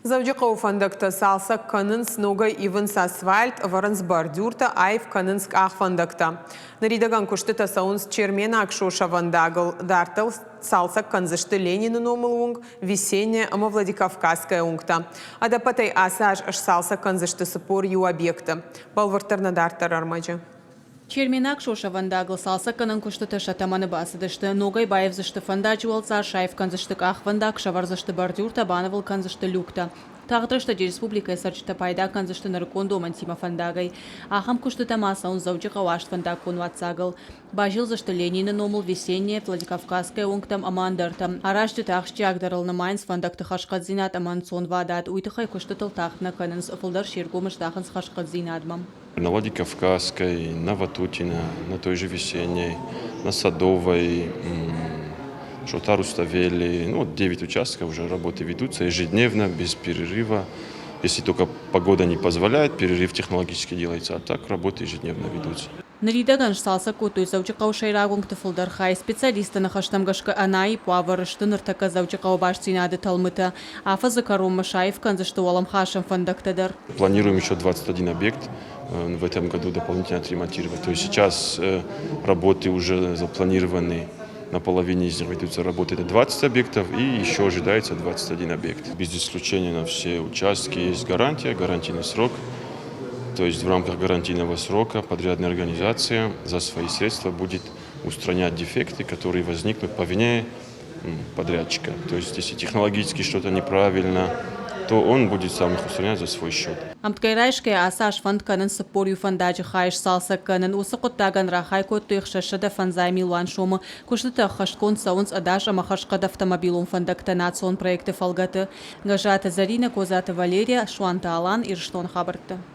Дзӕуджыхъӕуы фӕндӕгтӕ цалцӕг кӕнынц, ногӕй ивынц асфальт, ӕвӕрынц бордюртӕ, аив кӕнынц къахвӕндӕгтӕ. Ныридӕгӕн куыстытӕ цӕуынц Черменаг сосӕвӕндагыл. Дарддӕр цалцӕг кӕндзысты Ленины номыл уынг, Весенняя ӕмӕ Владикавказская уынгтӕ. Ӕдӕппӕтӕй ацы аз сцалцӕг кӕндзысты 41 объекты. Бӕлвырддӕр нӕ дарддӕр ӕрмӕджы. Черменаг сосӕвӕндагыл цалцӕггӕнӕн куыстытӕ сӕ тӕмӕны бацыдысты. Ногӕй баивдзысты фӕндаджы уӕлцъар, саив кӕндзысты къахвӕндаг, сӕвӕрдзысты бордюртӕ, банывыл кӕндзысты люктӕ. Тагъд рӕстӕджы республикӕйы цӕрджытӕ пайда кӕндзысты нырыккон домӕнтимӕ фӕндагӕй. Ахӕм куыстытӕ ма цӕуынц Дзӕуджыхъӕуы астфӕндаггон уаццагыл. Базилдзысты Ленины номыл Весенняя, Владикавказская уынгтӕм ӕмӕ ӕндӕртӕм. Аразджытӕ ахсджиагдӕрыл нымайынц фӕндӕгты хӕрзхъӕддзинад ӕмӕ ӕнцонвадат. Уый тыххӕй куыстытыл тагъд нӕ кӕнынц, фылдӕр се ргом здахынц хӕрзхъӕддзинадмӕ. На Владикавказской, на Ватутина, на той же Весенней, на Садовой, Шота Руставели. Ну, вот 9 участков уже работы ведутся ежедневно, без перерыва. Если только погода не позволяет, перерыв технологически делается, а так работы ежедневно ведутся. Ныридӕгӕн сцалцӕг кодтой Дзӕуджыхъӕуы сӕйраг уынгты фылдӕр хай. Специалистты ныхӕстӕм гӕсгӕ ӕнаипп уавӕры сты ныртӕккӕ Дзӕуджыхъӕуы бастдзинады тӕлмытӕ. Афӕдзы кӕронмӕ саив кӕндзысты уӕлӕмхасӕн фӕндӕгтӕ дӕр. Планируем еще 21 объект в этом году дополнительно отремонтировать. То есть сейчас работы уже запланированы, на половине из них ведутся работы, это 20 объектов, и еще ожидается 21 объект. Без исключения на все участки есть гарантия, гарантийный срок. То есть в рамках гарантийного срока подрядная организация за свои средства будет устранять дефекты, которые возникнут по вине подрядчика. То есть если технологически что-то неправильно, то он будет сам их устранять за свой счет. Ӕмткӕй райсгӕйӕ ацы аз фӕнд кӕнынц 41 фӕндаджы хай сцалцӕг кӕнын. Уыцы хъуыддагӕн рахай кодтой 650 милуан сомы. Куыстытӕ ӕххӕстгонд цӕуынц ӕдас ӕмӕ хӕрзхъӕд автомобилон фӕндӕгтӕ национ проекты фӕлгӕты. Гӕззаты Зӕринӕ, Козаты Валерия, Суанты Алан, Ирыстоны хабӕрттӕ.